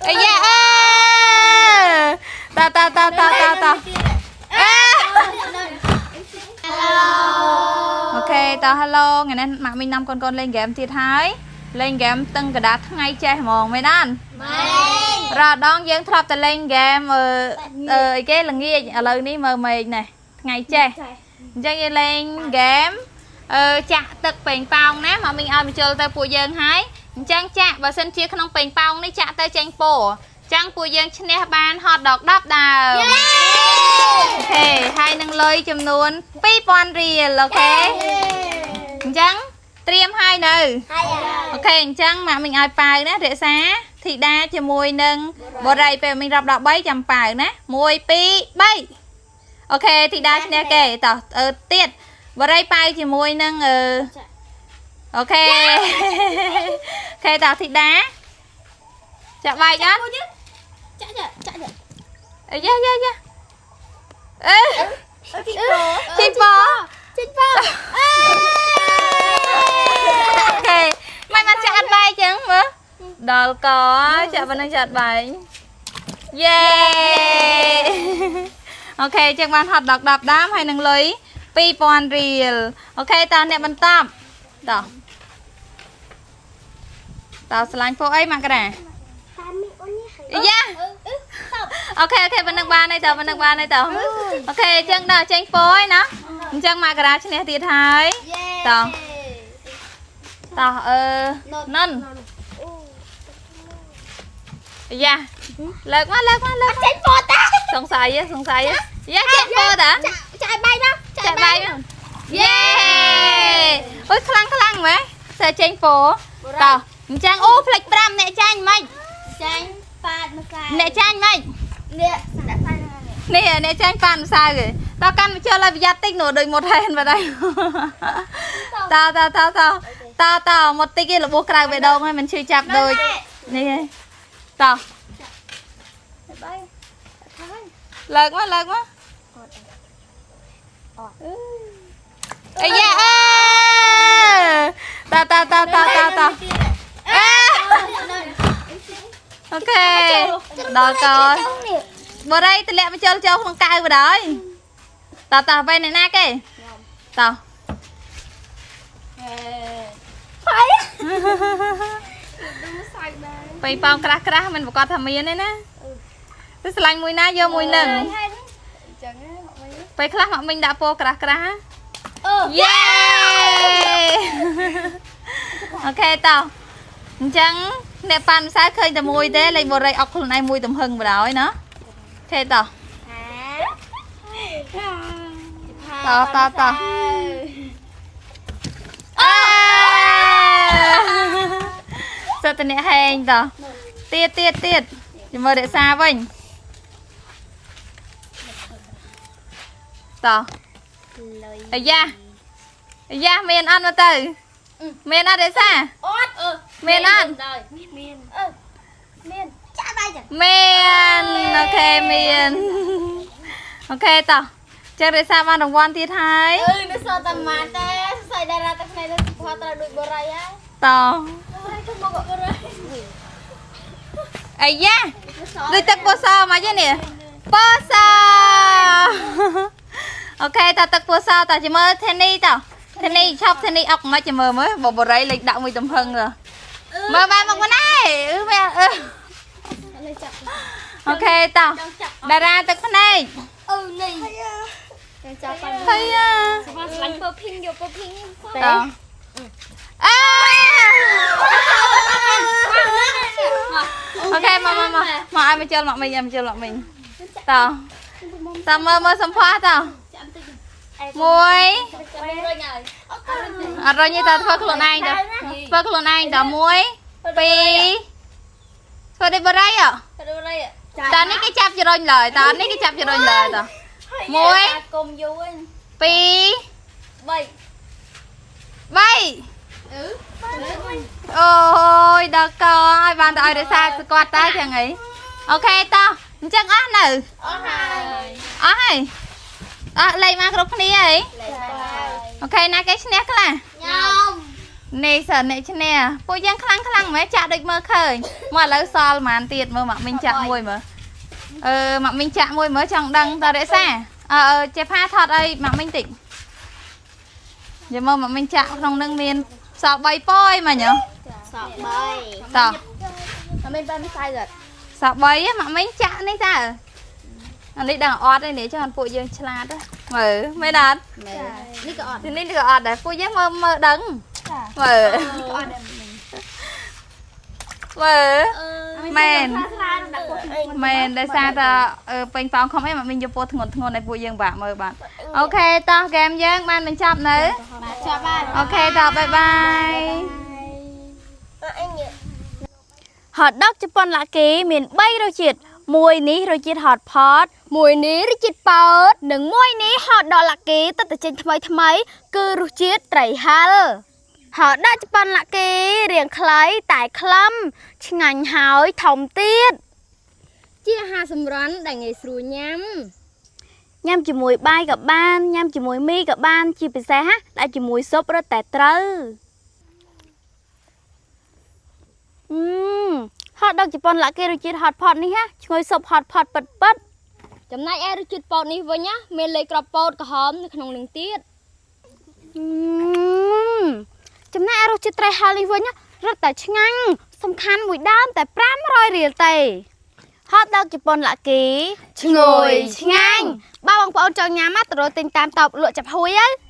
អាយ៉ាអើតតតតតតអេ OK ត Hello ថ្ងៃនេះម៉ាក់មីងនាំកូនកូនលេងហ្គេមទៀតហើយលេងហ្គេមតឹងកដាថ្ងៃចេះហ្មងមែនអត់ មែន រាល់ដងយើងធ្លាប់តែលេងហ្គេមអឺអឺអីគេល្ងាចឥឡូវនេះមើលមេឃនេះថ្ងៃចេះអញ្ចឹងយើងលេងហ្គេមអឺចាក់ទឹកពេងប៉ោងណាម៉ាក់មីងឲ្យបញ្ជុលទៅពួកយើងហើយអញ្ចឹងចាក់បើសិនជាក្នុងពេងប៉ោងនេះចាក់ទៅចេញពោអញ្ចឹងពួកយើងឈ្នះបានហត់ដក10ដើម OK ហើយនឹងលុយចំនួន2000រៀល OK អញ្ចឹងត្រៀមហើយនៅ ហើយ OK អញ្ចឹងម៉ាក់មីងឲ្យប៉ាវណារក្សាធីតាជាមួយនឹងបូរីពេលមីងរាប់ដល់3ចាំប៉ាវណា1 2 3 OK ធីតាឈ្នះគេតោះអឺទៀតបូរីប៉ាវជាមួយនឹងអឺ OK OK តោះធីតាចាក់បែកអត់ ចាក់ចាក់ចាក់ អីយ៉ាយ៉ាយ៉ាអេ ជីប៉ ជីប៉ ជីប៉អេ OK មិនបានចាក់អត់បែកចឹងមើលដល់កចាក់ប៉ុណ្ណឹងចាក់អត់បែកយេ OK ចឹងបានហត់ដក10ដើមហើយនឹងលុយ2000រៀល OK តើអ្នកបន្តតោះតើស្លាញ់ពោអីមកក្រា តាមមីអូននេះហើយ យ៉ា OK OK ប៉ុណ្ណឹងបានហើយតើប៉ុណ្ណឹងបានហើយតើ OK ចឹងដល់ចេញពោហើយណាអញ្ចឹងមកក្រាឈ្នះទៀតហើយ តោះ តោះអឺនិនយ៉ាលើកមកលើកមកលើកមក ចេញពោតា សង្ស័យហ៎សង្ស័យហ៎យ៉ាចេញពោតា ចាក់ចាក់បាយដល់ ចាក់បាយមកយេអូយខ្លាំងខ្លាំងម៉េះសើចេញពោតោះអញ្ចឹងអូផ្លេច5អ្នកចាញ់ម៉េច ចាញ់ប៉ាតម្សៅ អ្នកចាញ់ម៉េច នេះដាក់សាយ នេះអ្នកចាញ់ប៉ានម្សៅគេតោះកាន់មកជិលឲ្យប្រយ័ត្នតិចនោះដូចមុតហែនបាត់ហើយតោះតោះតោះតោះតោះតោះមុតតិចគេរបួសក្រៅបេះដូងហើយមិនឈឺចាប់ដូចនេះទេតោះ បាយ លើកមកលើកមកអាយ៉ាអើតតតតតតអេ OK ដល់កបរិយតម្លាក់បញ្ចូលចូលក្នុងកៅបណ្ដោយតតទៅអ្នកណាគេត បាយ បៃប៉ោងក្រាស់ក្រាស់មិនប្រកាសថាមានទេណាទៅស្លាញ់មួយណាយកមួយនឹង ចឹងហ៎មកវិញ ពេលខ្លះមកមិញដាក់ពោក្រាស់ក្រាស់ អឺ យេ OK តោះអញ្ចឹងអ្នកប៉ាន់ម្សៅឃើញតែមួយទេលេខបរិយអុកខ្លួនឯងមួយទំហឹងបណ្ដោយណា OK តោះតោះតោះតោះអេសត្វតអ្នកហែងតោះទៀតទៀតទៀតជាមួយរក្សាវិញតោះអាយ៉ាអាយ៉ាមានអត់មកទៅមានអត់រក្សា អត់អឺ មានអត់ មានអឺមានចាក់បាយចឹង មាន OK មាន OK តោះចឹងរក្សាបានរង្វាន់ទៀតហើយ អឺនៅសល់តែម៉ាទេសរសៃតារាទឹកភ្នែកទៅផាត្រូវដូចបរិយហើយ តោះ បរិយទៅមកបរិយ អាយ៉ាដូចទឹកពណ៌សមកទេនេះពណ៌ស OK តើទឹកពណ៌សតើចាំមើលធានីតើធានីឈប់ធានីអុកមកចាំមើលមើលបបរិយលេចដាក់មួយទំហឹងទៅមើលបែរមកមិនដែរអឺបែរអឺ លេចាប់ OK តោះ ចង់ចាប់ តារាទឹកភ្នែក អឺនេះចង់ចាប់បាន ហើយអា ស្វាស្លាញ់ពើភីងយកពើភីង តោះអេ OK មកមកមកមកឲ្យមកជិលមកវិញឲ្យមកជិលមកវិញតោះតោះមើលមើលសំផស្សតោះ ចាំតិច មួយ ចាំរុញហើយ អត់រុញទេតើធ្វើខ្លួនឯងតើធ្វើខ្លួនឯងតើមួយពីរធ្វើដូចបរិយហ៎ រុញ តើនេះគេចាប់ចរុញឡើយតើនេះគេចាប់ចរុញឡើយតើមួយ គុំយូរហ្នឹង ពីរ 3 បី អឺ អូយដល់កឲ្យបានទៅឲ្យរសាស្គាត់តើចឹងអី OK តោះអញ្ចឹងអស់នៅ អស់ហើយ អស់ហើយអស់លេខមកគ្រប់គ្នាហី លេខហើយ OK ណាគេឈ្នះខ្លះ ញ៉ាំ នេះសិនអ្នកឈ្នះពួកយើងខ្លាំងខ្លាំងមែនចាក់ដូចមើលឃើញមកឥឡូវសល់ប៉ុន្មានទៀតមើលម៉ាក់មីងចាក់មួយមើលអឺម៉ាក់មីងចាក់មួយមើលចង់ដឹងតរក្សាអឺចេះផាថតអីម៉ាក់មីងតិចយកមើលម៉ាក់មីងចាក់ក្នុងនឹងមានសល់3ប៉យមកញ៉ សក់បី តោះ អត់មានបានខ្សែទេ សល់3ម៉ាក់មីងចាក់នេះតើអានេះដឹងអត់ទេនេះចង់ពួកយើងឆ្លាតមើលមែនអត់ នេះក៏អត់ នេះក៏អត់ដែរពួកយើងមើលមើលដឹងមើល អត់ដែរ មើលមែន ស្រាដាក់ពោះ មែនដោយសារតែពេញប៉ោងខំអីមកមានយកពោះធ្ងន់ធ្ងន់ឲ្យពួកយើងបាក់មើលបាទ okay តោះហ្គេមយើងបានបញ្ចប់នៅ បាទជាប់បាទ okay តោះ bye bye hot dog ជប៉ុន Lucky មាន3រសជាតិមួយនេះរសជាតិ hot pot មួយនេះរសជាតិប៉ោតនិងមួយនេះ hot dog Lucky ទើបតែចេញថ្មីថ្មី គឺរសជាតិត្រីហិល hot dog ជប៉ុន Lucky រាងខ្លីតែខ្លឹមឆ្ងាញ់ហើយធំទៀតជាអាហារសម្រន់ដែលងាយស្រួលញ៉ាំញ៉ាំជាមួយបាយក៏បានញ៉ាំជាមួយមីក៏បានជាពិសេសហ่ะដាក់ជាមួយស៊ុបរឹតតែត្រូវអឺ hot dog ជប៉ុន Lucky រសជាតិ hot pot នេះហ่ะឈ្ងុយស៊ុប hot pot ពិតពិតចំណែកឯរសជាតិពោតនេះវិញណាមានលេខក្របពោតក្រហមនៅក្នុងនឹងទៀតអឺចំណែកឯរសជាតិត្រីហិលនេះវិញណារឹតតែឆ្ងាញ់សំខាន់មួយដើមតែ500រៀលទេ hot dog ជប៉ុន Lucky ឈ្ងុយឆ្ងាញ់បើបងប្អូនចង់ញ៉ាំណាទៅរកទិញតាមតូបលក់ចាប់ហួយទៅ